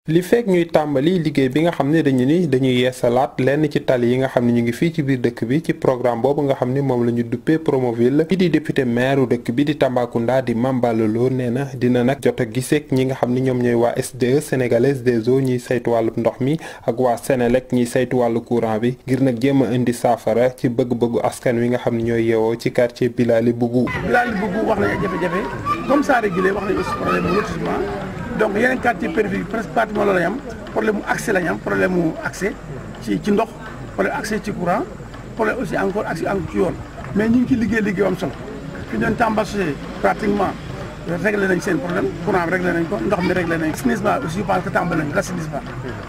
li fekk ñuy tàmbali liggéey bi nga xam ne dañuy yeesalaat lenn ci tali yi nga xam ne ñu ngi fii ci biir dëkk bi ci programme boobu nga xam ne moom la ñu duppee Promoville bi di député maire dëkk bi di Tambacounda di Mame Balla Lo nee na dina nag jot a giseek ñi nga xam ne ñoom ñooy waa SDE Sénégalaise des eaux ñiy saytu wàllu ndox mi ak waa Sénélec ñiy saytu wàllu courant bi ngir nag jéem a indi saafara ci bëgg-bëggu askan wi nga xam ne ñooy yeewoo ci quartier Bilali Bougou. Bilali Bougou wax nañu ay jafe-jafe comme ça régulier wax nañu aussi problème mu lotissement donc yeneen quartier périphérique presque pratiquement loolu la ñu am problème mu accès la ñu am problème mu accès ci ndox problème accès ci courant problème aussi encore accès ci yoon mais ñu ngi ci liggéey am solo fi ñu doon Tambacounda pratiquement réglé nañ seen problème courant bi réglé nañ ko ndox mi réglé nañ assainissement aussi je pense que tàmbali nañ l'assainissement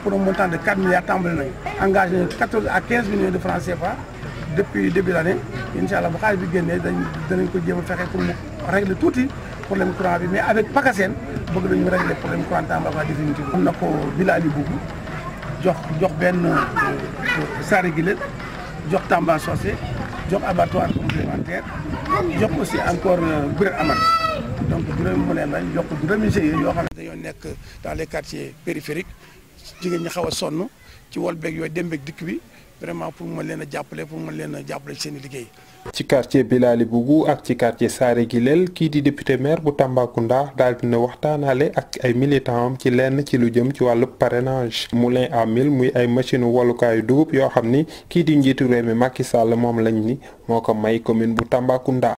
pour un montant de 4 milliards tàmbali nañ engagé nañ 14 à 15 millions de francs CFA depuis début l'année incha allah bu xaalis bi génnee danañ ko jéem a fexe pour mu régler tuuti problème courant bi mais avec PACASEN bëgg nañu régler problème courant Tamba définitivement. am na ko Bilali Bougou jox benn Sariguilel jox Tamba Socé jox abattoir complémentaire jox aussi encore Biré Amar donc juróomi mu leen lañ jox juróomi GIE yoo xam ne dañoo nekk dans les quartiers périphériques jigéen ñi xaw a sonn ci wol beeg yooyu dem beeg dikk bi vraiment pour mën leen a jàppale ci seen i liggéey. ci quartier Bilali Bougou ak ci quartier Sariguilel kii di député maire bu Tambacounda daal dina waxtaanale ak ay militants am ci lenn ci lu jëm ci wàllu parrainage moulin à mil muy ay machine wolukaayu dugub yoo xam ni kii di njiitu réew mi Macky Sall moom lañ ni moo ko may commune bu Tambacounda.